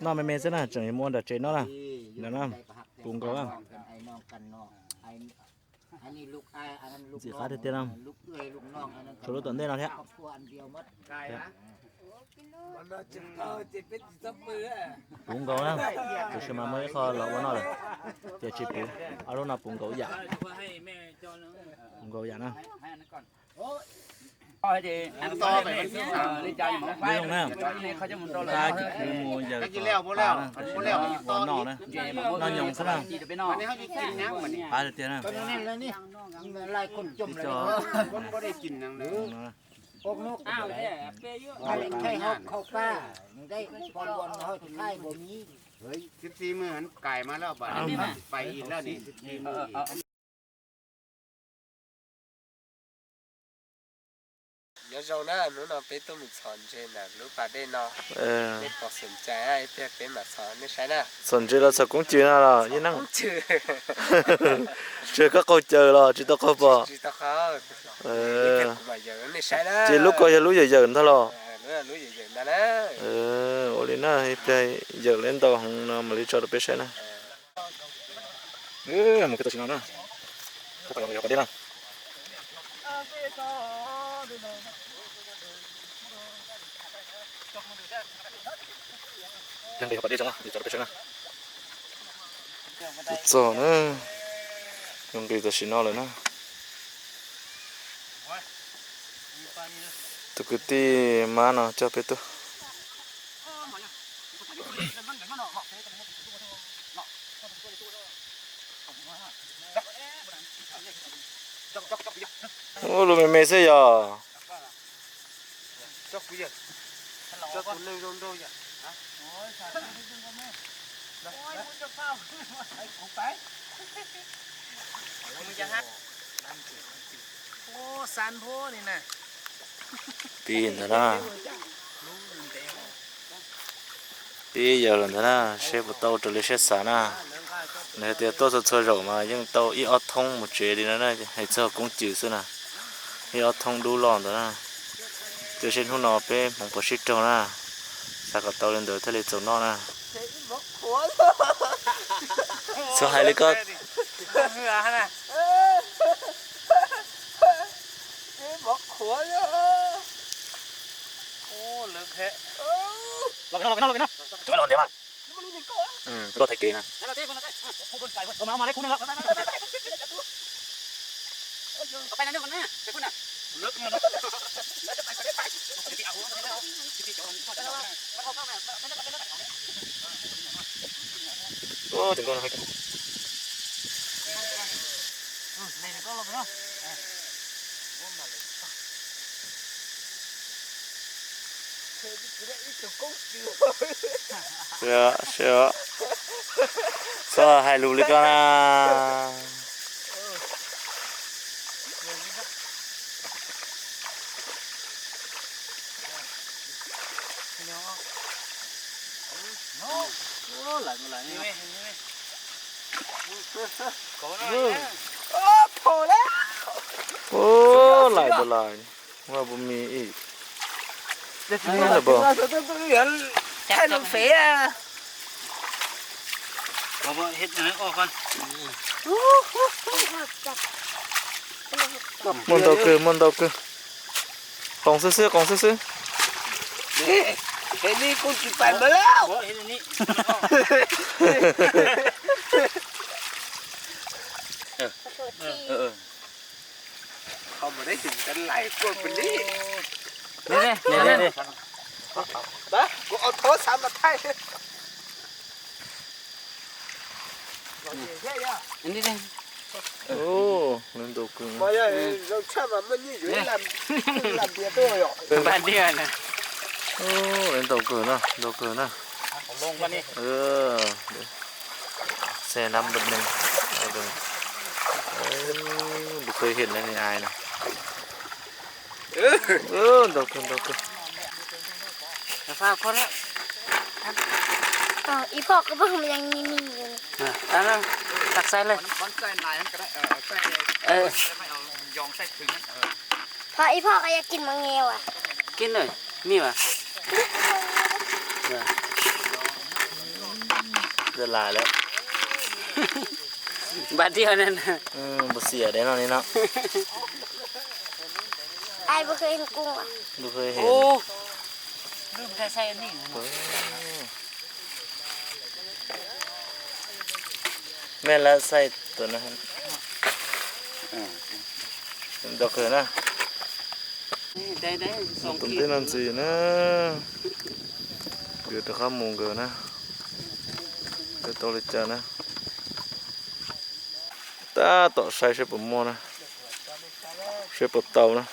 ນອນແມ່ນໆ ຊັ້ນນະ ຈັ່ງຊິມ່ວນດາເຈນເນາະນະ ນັ້ນນະ ປຸງເຂົາວ່າ ອັນນີ້ລູກອ້າຍ ອັນນັ້ນລູກນ້ອງ ລູກເອື້ອຍ ລູກນ້ອງ ອັນນັ້ນ ໂຊໂລຕອນເດນອນແທ້ ຄອບຄົວອັນດຽວໝົດ ປຸງເຂົານະ ເຈົ້າຊິມາເມື່ອຍຄໍລອກວ່ານອນເລີຍ ເຈົ້າຊິປຸງ ເອົາລົງນະ ປຸງເຂົາຢ່າ ປຸງເຂົາຢ່ານະ. ເອີ ອັນຕໍ່ໄປມັນຊິເອົາໄດ້ຈ່າຍໝໍໄຟ ນີ້ລົງນະ ເຂົາຈະໝູນໂຕເລີຍ ພາກິນຄືໝູເຢີຍ ກິນແລ້ວບໍ່ແລ້ວ ບໍ່ແລ້ວ ບໍ່ນອກນະ ນອນຫຍອງຊະນະ ບັດນີ້ເຮົາຊິກິນຫຍັງບັດນີ້ ພາເຕີຍນະ ຕອນນີ້ລະນີ້ ຫຼາຍຄົນຈົມແລ້ວ ຄົນບໍ່ໄດ້ກິນຫຍັງເດີ ພວກນົກ ອ້າວ ແທ້ ໄປເຂົ້າປ່າ ໄດ້ ພອນບ່ອນເຮົາຊິຂາຍບໍ່ມີ ເຮີ້ຍ ສິບສີ່ມື້ຫັ້ນກາຍມາແລ້ວ ບາດນີ້ໄປອີກແລ້ວນີ້ ສິບສີ່ມື້. Nhớ dòng đó, nó nó bé tôi mình chọn trên là lũ bà đây nó. Ờ. Bé có sủng trái ai, bé bé mà chọn nên sai đó. Sủng trái là sao cũng chịu nó là, như năng. Cũng chịu. Chưa có câu chờ là, chỉ tao câu bỏ. Chỉ tao khó. Ờ. Bé bé cũng mà giờ nên sai đó. Chỉ lúc coi lũ giờ giờ thôi lo. Ờ, lũ lũ giờ giờ đó đó. Ờ, ôi nó hay bé giờ lên tàu hùng nó mà lý cho được bé sai nó. Ờ. ເອີ ມັນກໍຕົວຊິນອນນະ ເຂົາກໍເອົາໄປເດ້ນະ ຍັງໄປເຂົາກໍເດ້ນະ ເດີຈອດໄປເຊີນະ ຈອດນະ ຍັງໄປຕົວຊິນອນເລີຍນະ. ຕຸກກະຕິມາເນາະ ເຈົ້າເປໂຕ. ໂອ້ ລູກແມ່ໆ ເຊຍ. ໂອ້ ຊານໂພນີ້ນະ ປີນເຖາະນະ ປີເຢີນເຖາະນະ ເຊບບໍ່ເຕົ້າໂຕເລເຊສານະ ໃນເຕໂຕໂຊໂຊໂຣມາ ຍັງໂຕອີອອດທົ່ງໝູເຈດີນະ ໃຫ້ເຈົ້າກົງຈື່ຊື່ນະ ອີອອດທົ່ງດູຫຼອນເຖາະນະ ເຈົ້າເຊັນຮູ້ນໍເປ້ ໝອງປະຊິດໂຕນະ ສາກະເຕົາເດີນເດີທະເລໂຈນອກນະ. ສວຍເລີຍກໍ ເຮືອຫັ້ນນະ ເອີ ບັກຂົວເດີ ໂອ້ ເລິກແທ້ ເອີ ລອງໄປນອນ ລອງໄປນອນ ລອງໄປນອນ ຈະໄປນອນເດວະ ອືມ ລົດໄຖເກນະ ເອົາມາ ເອົາມາເລີຍຄູ່ໜຶ່ງແລ້ວ ເອົາໄປນັ້ນເດີ ມັນນະ ໄປພຸ້ນນະ ເລິກເນາະ ແລ້ວຈະໄປ ໄປ ໄປ ໂອ້ ເຕັມໂຕນະ ເຊື່ອ ເຊື່ອ ຊອໃຫ້ລູກເລີຍກ່ອນນະ. ໂອ້ ຫຼາຍບໍ່ຫຼາຍນີ້ ໂອ້ ພໍແລ້ວ ໂອ້ ຫຼາຍບໍ່ຫຼາຍ ວ່າບໍ່ມີອີກ ແຕ່ບໍ່ ແຕ່ບໍ່ເຫັນ ບໍ່ເຫັນ ເຮັດອັນນັ້ນອອກກ່ອນ ມັນເຕົາຄື ມັນເຕົາຄື ກອງຊື່ໆ ກອງຊື່ໆ ເຫັນນີ້ກູກິນໄປໝົດແລ້ວ ເຫັນອັນນີ້ ເອີ ເອີ ເອີ ເຂົາບໍ່ໄດ້ເຫັນກັນຫຼາຍຄົນປານນີ້ ນີ້ໆ ນີ້ໆ ມາ ກູເອົາໂທລະສັບມາຖ່າຍ ອັນນີ້ເດ້ ໂອ້ ເປັນໂຕເກີນ ມາເດີ ເຮົາຊາມາມັນນີ້ຢູ່ ນີ້ ລຳ ລຳເບຍໂຕຢູ່ ບ້ານເດືອນນະ ໂອ້ ເປັນໂຕເກີນນະ ໂຕເກີນນະ ເອົາລົງກ່ອນນີ້ ເອີ ແຊ່ນ້ຳບາດໜຶ່ງ ເອີ ບໍ່ເຄີຍເຫັນເລີຍນີ້ ອາຍນະ. ເອີ ເອີ ດອກຂຶ້ນ ດອກຂຶ້ນ ຟ້າພໍແລ້ວ ເອີ ອີພໍ່ກໍເບິ່ງມັນຍັງມີໆຢູ່ ເອີ ອັນນັ້ນຕັກໃສ່ເລີຍ ເອີ ເອີ ພໍ່ ອີພໍ່ກໍຢາກກິນໝາກແງວອະ ກິນເລີຍ ມີວະ ເອີ. ເກືອຫຼາຍແລ້ວ ບາດດຽວນັ້ນນະ. ເອີ ບໍ່ເສຍເດ້ເນາະນີ້ເນາະ. ອ້າຍບໍ່ເຄີຍເຫັນກຸ້ງຫວາ? ບໍ່ເຄີຍເຫັນ. ໂອ້ ລືມໃສ່ອັນນີ້. ເອີ ແມ່ນແລ້ວ ໃສ່ຕົວນັ້ນ. ດອກເກີນນະ ໄດ້ ໄດ້ສອງຂີດ. ເຕັມເຕັມນັ້ນຊິນະ ເກີດແຕ່ຄຳໝູເກີນນະ ເກີດຕອນເລັກຈ້ານະ. ຕາເຕາະໃສ່ ໃສ່ປາໝໍ້ນະ ໃສ່ປາເຕົານະ.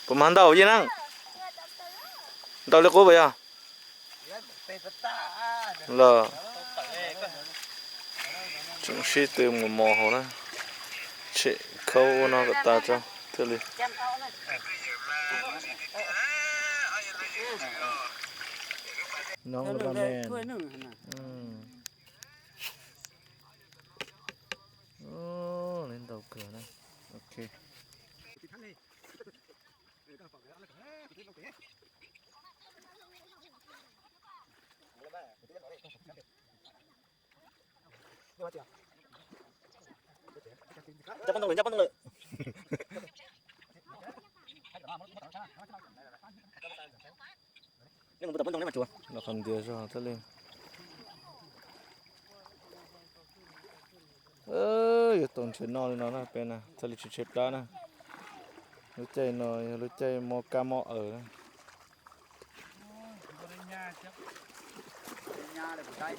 ປະມານເຕົາຢູ່ນັ້ນ ເຕົາເລັກກວ່າບໍ່ຍາ? ລະ ຈັ່ງຊິຕື່ມໝໍເຮົານະ ເຊະເຂົ້ານອກກະຕາເຈົ້າເທື່ອລີ ນ້ອງລະບາແມນ. ອືມ ໂອ້ ຫຼິ້ນເຕົາເກີນນະ ໂອເຄ. ເອີ ຢູ່ຕົງເຊນອລເນາະ ເປັນນະ ທະເລເຊປລານະ ຮູ້ໃຈໜ້ອຍ ຮູ້ໃຈມໍກາມໍເອີນະ. ບໍ່ໄດ້ຫຍ້າຈັກ ໄດ້ຫຍ້າແລ້ວບໍ່ໄດ້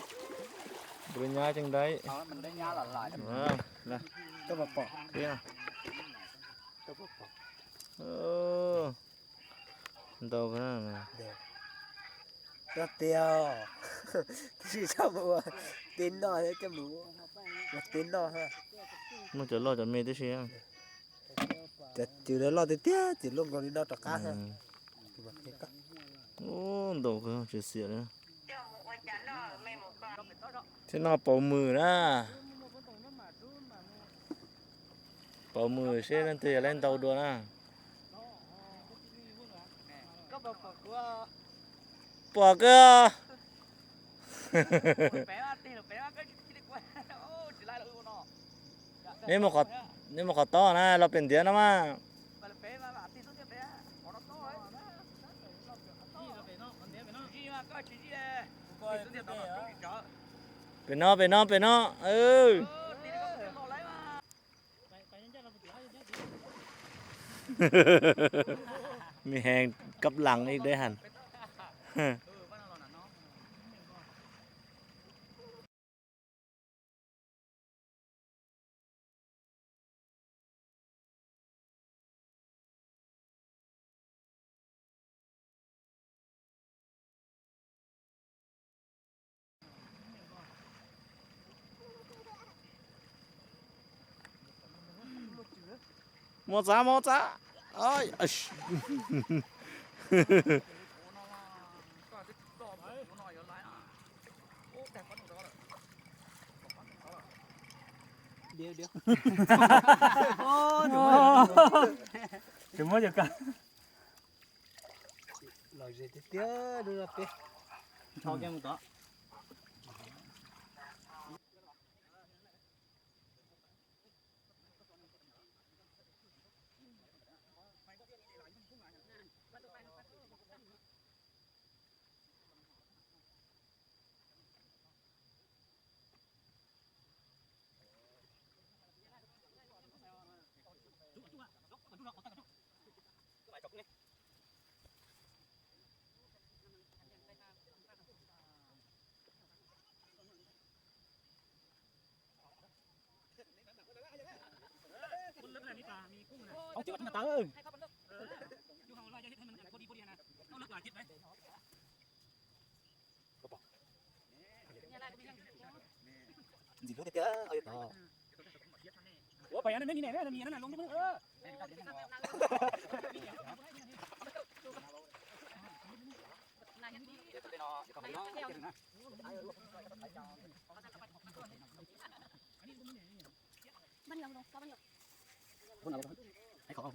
ບໍ່ໄດ້ຫຍ້າຈັ່ງໃດ ເອົາໃຫ້ມັນໄດ້ຫຍ້າຫຼາຍໆ ເອີ ນະ ກໍບໍ່ປອກ ເອີ ໂດນຂະໜາດນັ້ນ ເດີ ແປັບດຽວ ທີ່ຊອບວ່າຕີນນ້ອຍຈະໝູ ວ່າຕີນນ້ອຍ ມັນຈະລໍດຈາກເມດຕິຊິ ຈະຈື່ໄດ້ລໍດຕິ ຈະລົງກໍນີ້ເນາະ ຕະກາ ອືມ ໂອ້ ໂດນຄືເສຍເລີຍ ເສຍເນາະ ເປົ່າມືນະ. ເປົ່າມືເຊນັ້ນຕິ ແລ່ນເຕົາດ່ວນນະ ປອກເກີ ນີ້ມາຂໍ ນີ້ມາຂໍຕໍ່ນະ ລາວເປັນດຽວນະມາ ເປັນເນາະ ເປັນເນາະ ເປັນເນາະ ເອີ. ມີແຮງກັບຫຼັງອີກເດ້ຫັ້ນ. ມໍຈາ ມໍຈາ ໂອ້ຍ ດຽວ ດຽວ ໂອ້ຍ ເປັນໝົດຢູ່ກະ ລອຍເສຍເຕີ ດູລະເປ ເຂົ້າແກ້ມຕໍ່. ເອົາຈິດມາຕາເອີຍ ຢູ່ເຮົາລະຢ່າເຮັດໃຫ້ມັນພໍດີໆນະ ເອົາເລິກຫຼາຍຈິດໄປ. ໂອ້ ໄປອັນນັ້ນນີ້ແນ່ ມີອັນນັ້ນລົງ ເອີ ມັນຍັງລົງ ມັນຍັງ ໃຫ້ເຂົາເອົາ.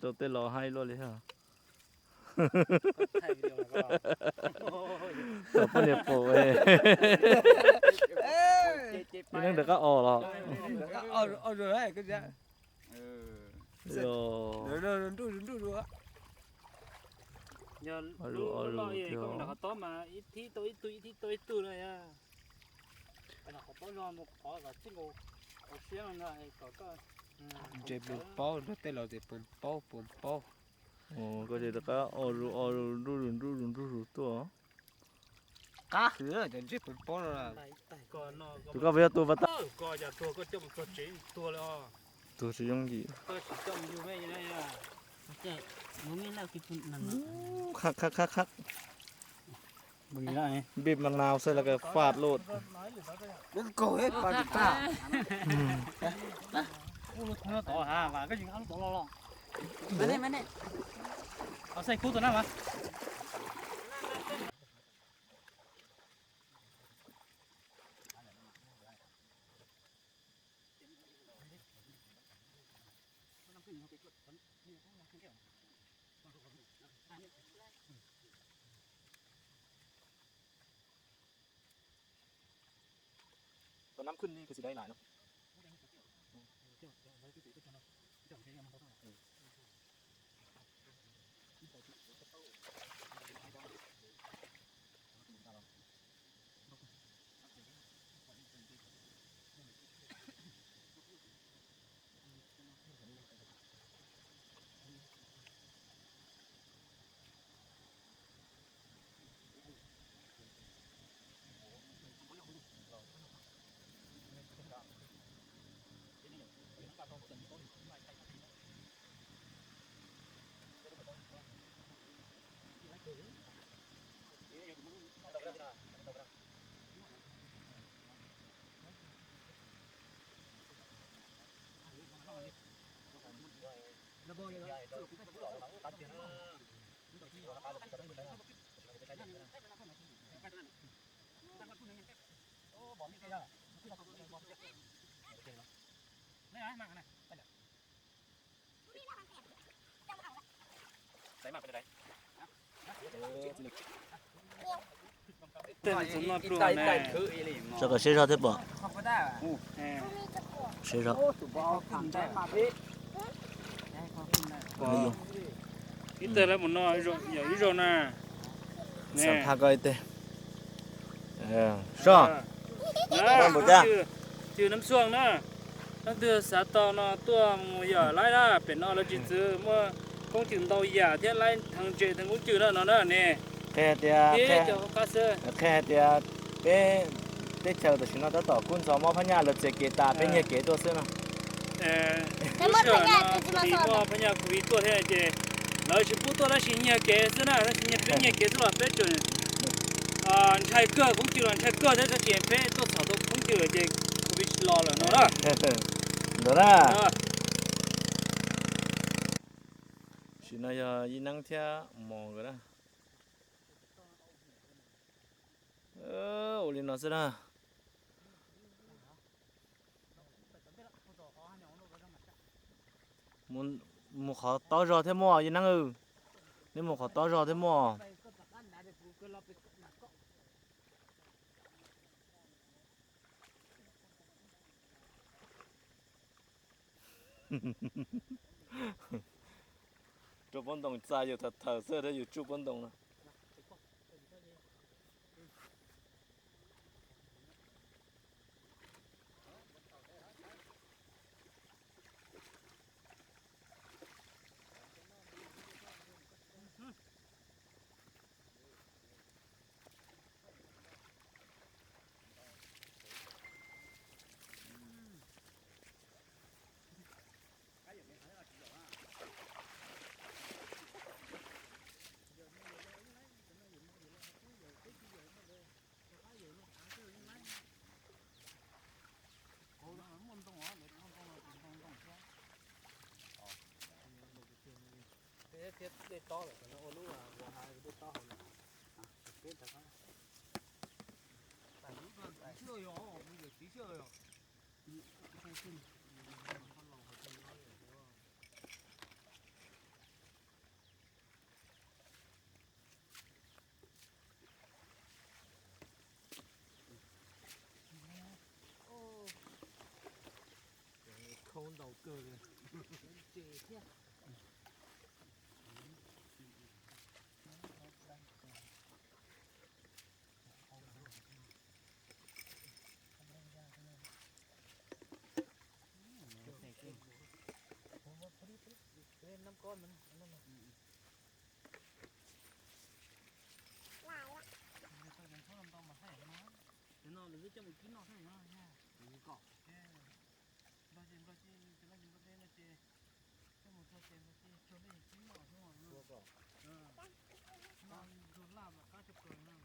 ໂຕເຕັ້ນລໍໄຫ້ໂລດເລີຍ. ຖ່າຍວິດີໂອແລ້ວກໍ ໂອ້ຍ ເຈົ້າເພິ່ນເຮັດໂປເວີຍ ເອີ ຢູ່ນັ້ນເດີກໍອອກແລ້ວ ເອົາ ເອົາໂດຍໃຫ້ກໍຈະ ເອີ ໂຍ ເດີ ເດີ ເດີ ດູ ດູ ດູ ດູ ອ່ະ. Alo, alo, alo, alo, alo. ເຈັບປົວເປົາ ແຕ່ລາວເຈັບປົວເປົາ ປົວເປົາ. ໂອ້ ກໍເຈັບແລ້ວກໍ ເອົາ ເອົາ ດູດູດູດູດູຕົວະ ກະຄືຈະເຈັບປົວເປົາລະ ຕົວກໍບໍ່ຕົວ ຕົວກໍຈະຕົວ ກໍຈົມຕົວຈິງຕົວແລ້ວ ຕົວຊິຍົງກີ ຕົວຊິຈົມຢູ່ແມ່ຢູ່ໃນ ບໍ່ມີແລ້ວກິນນັ້ນ ຄັກໆໆໆ. ບໍ່ມີແລ້ວນີ້ ບີບໝາກນາວໃສ່ແລ້ວກໍຟາດໂລດ ເບິ່ງໂກເຮັດປາກິຕ້າ ອືມ ໂອ້ໂຫ ຫາວ່າກໍຍິງເອົາຕົວລອດ ມານີ້ ມານີ້ ເອົາໃສ່ຄູ່ຕົວນັ້ນມາ. ຕອນນ້ຳຂຶ້ນນີ້ກໍຊິໄດ້ຫຼາຍເນາະ. 这个谁烧的不？谁烧？ Ite la mo no, yo izo na. ສຳພາດກ່ອນ ເອີ ຊໍ ເອີ ບໍ່ຈັກ ຈື່ນ້ຳຊ່ວງນະ ຕັ້ງແຕ່ສາຕອງເນາະ ຕົວໝູຢາໄລ່ລາເປັນເນາະ ລະຈິດຊື້ເມື່ອ ຄົງຈຶ່ງເຕົາຢາທຽນໄລ່ທາງເຈທາງກຸງຈື່ເນາະ ເນາະ ເນາະ ນີ້ ແຄ່ເຕີຍ ເອີ ແຄ່ເຕີຍ ເປັ ເຕັດເຊີ ໂຕຊິເນາະ ຕໍ່ກຸນສອມໍພະຍາ ເລີເຈເກຕາ ເປັນເຮເກຕົວເຊີເນາະ. ເອີ ແຕ່ໝົດພະຍາດ ໂຕຊິມາສອນ ພະຍາດໂຄວິດຕົວແທ້ເຈ ລາວຊິປູຕົວລາວຊິເຮເກເຊີນະ ລາວຊິເຮເປັນເຮເກຕະຫຼອດເປັນຈົນ ອ່າ ໃຊ້ເກືອຄົງຈື່ ໃຊ້ເກືອແທ້ຊິເປັນຕົວສອງຕົວຄົງຈື່ເຈ ໂຄວິດລອດແລ້ວເນາະ ໂດລາ ຊິນາຍາ ຍິນນັງເທຍ ມອງກັນນະ. ເອີ ໂອລິນອນຊະນະ ໝູ ໝູຂໍຕໍ່ຢໍແທ້ໝໍ ຢູ່ນັງເອີ ນີ້ໝູຂໍຕໍ່ຢໍແທ້ໝໍ. ຈູບບົນດົງ ຈາຢູ່ແຖວໆ ເສື້ອໄດ້ຢູ່ຈູບບົນດົງນະ. ເນາະ ຫຼືຈະບໍ່ກິນເນາະ ໃຊ່ເນາະ ນີ້ກໍ ເອີ ລາວຊິ ລາວຊິ ລາວຊິບໍ່ໄດ້ນະເຈ ເຈົ້າໝູ່ເຈົ້າເຈ ລາວຊິຊວນໄດ້ກິນເນາະ ເນາະ ເອີ ມັນໂດນລາບລະກະຈະເປີດນະ.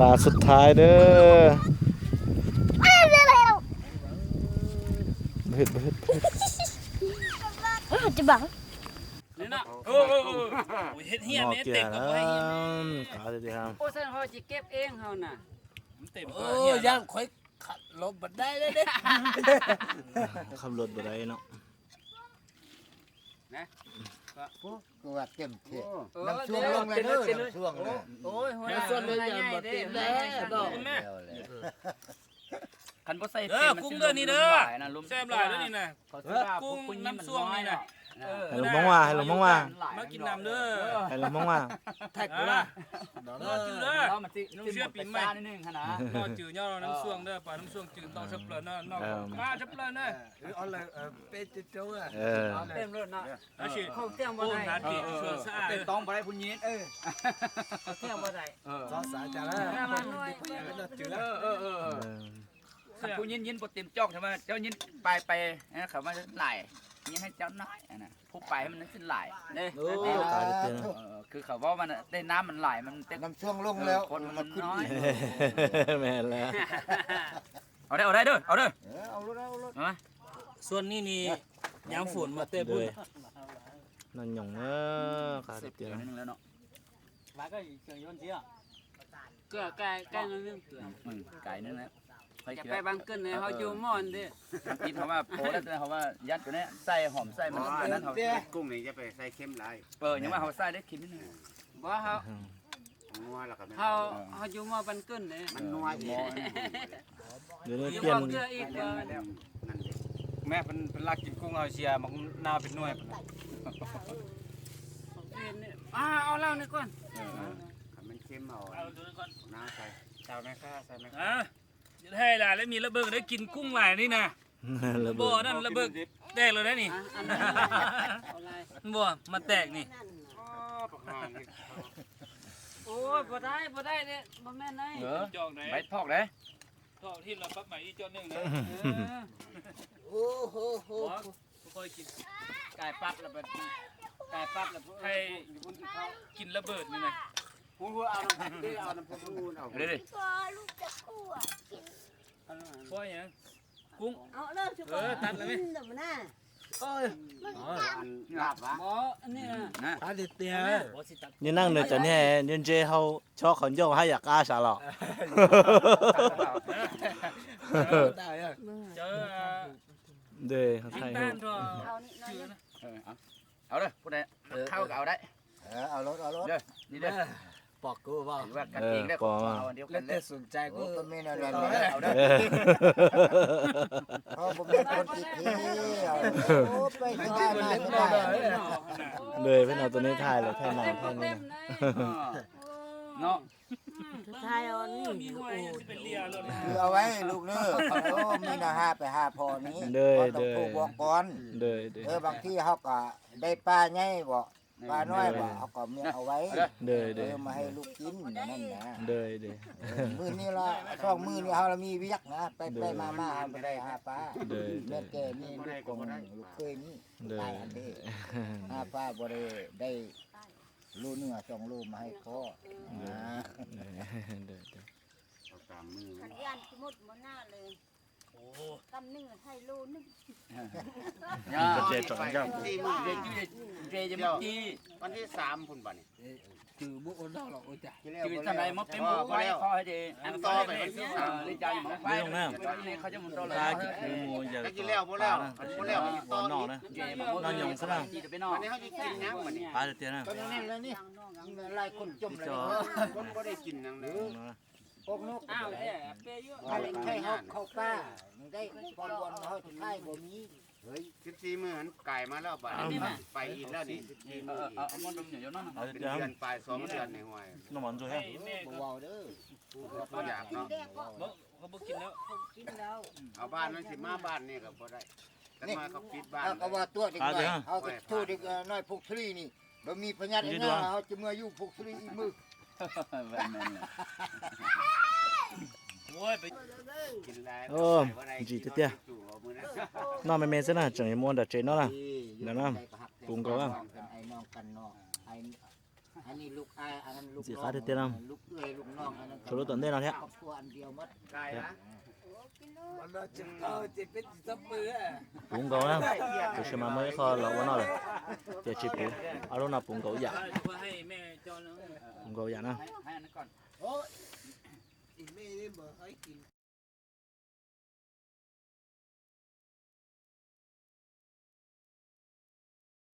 ຕາສຸດທ້າຍເດີ ບໍ່ເຮັດ ບໍ່ເຮັດ ບໍ່ເຮັດ ຈະບັງ ນີ້ນະ ເອີ ເອີ ເອີ ເຮັດເຮຍແມ່ເຕັມກໍບໍ່ໃຫ້ເຮຍ ຂາວເດ ໂອ້ ຊັ້ນເຮົາຊິເກັບເອງເຮົານະ ມັນເຕັມ ເອີ ຢ້ານຂ້ອຍ ຂັບລົດບໍ່ໄດ້ເດ້ ຂັບລົດບໍ່ໄດ້ເນາະ ນະ ໂອ້ ຄືວ່າເຕັມເທ ໂອ້ ນ້ຳຊ່ວງລົງແລ້ວເດີ ນ້ຳຊ່ວງແລ້ວ ໂອ້ຍ ຫົວໜ້າ ນ້ຳຊ່ວງເລີຍ ບໍ່ເຕັມແລ້ວ ແລ້ວແຫຼະ ຄັນບໍ່ໃສ່ ເອີ ເຕັມ ມັນ ກຸ້ງເດີນີ້ເດີ ຫຼາຍນະ ລົມ ແຊບຫຼາຍເດີນີ້ນະ ເຂົາຊິວ່າ ກຸ້ງ ພວກຜູ້ຍິງມັນ ນ້ຳຊ່ວງນີ້ນະ ນ້ອຍເນາະ ເອີ ໃຫ້ລົງມາວ່າ ໃຫ້ລົງມາວ່າ ມາກິນນ້ຳເດີ ໃຫ້ລົງມາວ່າ ແທັກເດີ ລໍຈື່ເດີ ລາວມັນຊິ ນ້ອງເຊື່ອປີໃໝ່ ໜຶ່ງຫັ້ນນະ ລໍຈື່ຍ້ອນນ້ຳຊ່ວງເດີ ປານ້ຳຊ່ວງຈືນ ຕ້ອງສະເປີເນາະ ເອີ ມາສະເປີເນາະ ເອີ ເອົາເລີຍ ເອີ ເປັນໂຈເອີ ເອີ ເຕັມໂລດເນາະ ເອົາຊິ ເຂົາຕຽມບໍ່ໄດ້ ເອີ ເປັນຕ້ອງບໍ່ໄດ້ຜູ້ຍິງ ເອີ ເຂົາຕຽມບໍ່ໄດ້ ເອີ ສາຈາລະ ເອີ ເອີ ເອີ ເອີ ເອີ ຄັນຜູ້ຍິງຍິງບໍ່ເຕັມຈອກ ຖ້າວ່າເຈົ້າຍິງປາຍໄປ ເຂົາມາຫຼາຍ ຍິງໃຫ້ເຈົ້ານ້ອຍ ອັນນະ ຜູ້ປາຍໃຫ້ມັນຂຶ້ນຫຼາຍເດ້ ໂອ້ ຕາຍແລ້ວ ເອີ ຄືເຂົາເວົ້າມັນ ໄດ້ນ້ຳມັນຫຼາຍ ມັນ ນ້ຳຊ່ວງລົງແລ້ວ ເອີ ຄົນມັນ ມັນຂຶ້ນອີກ ແມ່ນແລ້ວ ເອົາໄດ້ ເອົາໄດ້ເດີ ເອົາເດີ ເອີ ເອົາໂລດ ເອົາໂລດ ເອົາມາ ສ່ວນນີ້ນີ້ ຍາມຝົນມາແຕ່ພຸ້ນ ນັ້ນຫຍັງເນາະ ຂາດເຕີມ ໜຶ່ງແລ້ວເນາະ ເກືອ ໄກ່ ໄກ່ໜ້ອຍໜຶ່ງ ເກືອ ອືມ ໄກ່ໜຶ່ງແຫຼະ ຢ່າໄປບາງກຶນເດ້ ເຮົາຢູ່ໝໍ່ນີ້ ເຮົາວ່າພໍແລ້ວ ເຮົາວ່າຍັດຢູ່ນີ້ ໃສ່ຫອມໃສ່ມັນ ອັນນັ້ນເຮົາ ກຸ້ງນີ້ຢ່າໄປໃສ່ເຄັມຫຼາຍ ເອີ ຍັງວ່າເຮົາໃສ່ໄດ້ເຄັມໜຶ່ງ ບໍ່ ເຮົາ ເຮົາຢູ່ໝໍ່ບາງກຶນເດ້ ມັນນົວອີກ ເອີ ໝໍ່ ດຽວນີ້ປ່ຽນ ແມ່ເພິ່ນ ເພິ່ນລັກກິນກຸ້ງ ເອົາເສຍໝາກນາວເປັນໜ່ວຍ ອ່າ ເອົາເຫຼົ້ານີ້ກ່ອນ ເອີ ຄັນມັນເຄັມ ເອົາ ເອົາຕົວນັ້ນກ່ອນ ນ້ຳໃສ່ ເອົາແມ່ຄ້າ ໃສ່ແມ່ຄ້າ ອ່າ ໃຫ້ຫຼາຍແລ້ວ ມີລະເບີກໄດ້ກິນກຸ້ງຫຼາຍນີ້ນະ ລະເບີກ ບໍ່ ນັ້ນລະເບີກແຕກແລ້ວໄດ໋ນີ້ ອ່ະ ອັນນັ້ນ ບໍ່ ມາແຕກນີ້ ອໍ ບັກຫ່າງນີ້ ໂອ້ຍ ບໍ່ໄດ້ ບໍ່ໄດ້ເດ້ ບໍ່ແມ່ນໄດ໋ ເອີ ຈອງໄດ໋ ໃບພອກເດ້ ທອດຖິ້ມແລ້ວປັບໃໝ່ອີກຈອນໜຶ່ງເດີ ເອີ ໂອ້ໂຫໂຫ ບໍ່ຄ່ອຍກິນ ກາຍປັບແລ້ວບັດ ກາຍປັບແລ້ວ ໃຫ້ກິນລະເບີດນີ້ນະ ຜູ້ເອົານຳ ເອົານຳຜູ້ເອົາ ເດ້ ເດ້ ພໍ່ຫຍັງ ກຸ້ງ ເອົາເລີຍ ເອີ ຕັດເລີຍ ເອີ ອັນລາບວະ ບໍ່ ອັນນີ້ນະ ຕັດເດ ບໍ່ຊິຕັດ ຍານັ່ງເນີຈະແນ່ ຍນເຈເຮົາ ຊອກເຂົາໂຍກໃຫ້ຢາກກ້າຊະຫຼໍ ເຈີ ເດ້ ເຂົາຖ່າຍຮູບ ເອົານີ້ໜ້ອຍໜຶ່ງ ເອີ ເອົາ ເອົາເດີ ຜູ້ໃດ ເອີ ເຂົ້າກໍເອົາໄດ້ ເອີ ເອົາໂລດ ເອົາໂລດ ເດີ ນີ້ເດີ ປອກກູບໍ່ ວ່າກັນເອງເດີ ເອີ ປອກ ເອົາອັນດຽວກັນເດີ ແລ້ວແຕ່ສົນໃຈກູ ໂອ້ ບໍ່ແມ່ນອັນນັ້ນເດີ ເອົາເດີ ເຮົາບໍ່ແມ່ນຄົນຂີ້ເຖວ ໂອ້ ໄປຖ່າຍມາກໍໄດ້ ເລີຍ ເພິ່ນເອົາຕົວນີ້ຖ່າຍແລ້ວ ຖ່າຍໜ້າ ຖ່າຍນີ້ ເນາະ ຖ່າຍເອົາອັນນີ້ ມີຫົວ ໂອ້ ຊິໄປເລຍໂລດ ຄືເອົາໄວ້ລູກເດີ ໂອ້ ມີໜ້າຫາໄປຫາພໍ່ນີ້ ເດີ ເຮົາຕ້ອງໂທບອກກ່ອນ ເດີ ເອີ ບາງທີເຮົາກໍໄດ້ປາໃຫຍ່ບໍ ປານ້ອຍບໍ ເຮົາກໍມີເອົາໄວ້ ເດີ ເອີ ມາໃຫ້ລູກກິນ ອັນນັ້ນນະ ເດີ ເອີ ມື້ນີ້ລະ ສອງມື້ນີ້ເຮົາລະມີວຽກນະ ໄປໄປມາມາ ເຮົາບໍ່ໄດ້ຫາປາ ເດີ ແມ່ແກ່ນີ້ ລູກຂອງລູກເຂີຍນີ້ ເດີ ຕາຍອັນເດ ຫາປາບໍ່ໄດ້ ໄດ້ໂລເນື້ອສອງໂລມາໃຫ້ພໍ່ ເດີ ເດີ ເດີ ເອົາຕາມມື້ ຄັນຢ້ານຊິໝົດບໍ່ໜ້າເລີຍ ໂອ້ ກຳໜຶ່ງໃຫ້ໂລໜຶ່ງ ຢ່າ ເຈຈອນເຈົ້າ ສີ່ມື້ ເຈ ເຈ ເຈ ເຈ ວັນທີສາມພຸ້ນບັດນີ້ ເອີ ຈື່ບໍ່ອົດດອກ ໂອ້ຍ ຈ້າ ຈື່ຈັ່ງໃດມາເປັນໝູ່ໄວ້ ຂໍໃຫ້ໄດ້ ອັນຕໍ່ໄປວັນທີສາມ ເອີ ໄດ້ຈ່າຍໝໍໄປ ເຂົາຈະໝູ່ຕໍ່ເລີຍ ກິນໝູ່ຢ່າ ກິນແລ້ວບໍ່ແລ້ວ ບໍ່ແລ້ວ ຕໍ່ນອກນະ ນອນຫຍັງຊະນະ ອັນນີ້ເຮົາຊິກິນຫຍັງບັດນີ້ ປາເຕີນະ ຫຼາຍຄົນຈົມເລີຍ ຄົນບໍ່ໄດ້ກິນຫຍັງເລີຍ ພວກນົກ ອ້າວ ແທ້ ເປຢູ່ ໃຫ້ເຮົາເຂົ້າປ່າ ມັນໄດ້ ບ່ອນເຮົາຊິຂາຍບໍ່ມີ ເຮີ້ຍ ສິບສີ່ມື້ຫັ້ນກາຍມາແລ້ວ ບາດນີ້ໄປອີກແລ້ວນີ້ ເອີ ເອີ ເອົາມາດົມຢູ່ເນາະ ເປັນເດືອນປາຍ ສອງເດືອນນີ້ ຫ້ວຍ ນ້ຳມັນຈຸແຮງ ບໍ່ເວົ້າເດີ ບໍ່ຢາກເນາະ ບໍ່ ເຂົາບໍ່ກິນແລ້ວ ກິນແລ້ວ ເອົາບ້ານນັ້ນຊິມາບ້ານນີ້ກໍບໍ່ໄດ້ ຈັກໜ້ອຍເຂົາປິດບ້ານ ເຮົາກໍວ່າຕົວະເດັກນ້ອຍ ເຮົາກໍໂທດເດັກນ້ອຍ ພວກທະເລນີ້ ບໍ່ມີພະຍາດຫຍັງ ເຮົາຈະເມືອຢູ່ພວກທະເລອີກມື້ ແມ່ນແຫຼະ ໂອ້ຍ ໄປກິນຫຼາຍ ໂອ້ ຈີເຕຍ ນ້ອງແມ່ໆ ຊະນະ ຈັ່ງຍາມມ່ວນດາເຈເນາະ ນັ້ນນະ ປຸງກໍວ່າ ອັນນີ້ລູກອ້າຍ ອັນນັ້ນລູກ ຊິຂາຍເຕຍນຳ ລູກເອື້ອຍລູກນ້ອງ ອັນນັ້ນ ສະຫຼຸບຕອນເດນອນແທ້ ຄອບຄົວອັນດຽວໝົດ ກາຍນະ ປຸງກໍນະ ຄືຊິມາເມື່ອຂໍລອກວ່ານອນເລີຍ ເຈຊິປຸງ ອາລົມນະ ປຸງກໍຢ່າ ປຸງກໍຢ່ານະ ໃຫ້ອັນນັ້ນກ່ອນ ໂອ້ຍ ອີແມ່ນີ້ບໍ່ໃຫ້ກິນ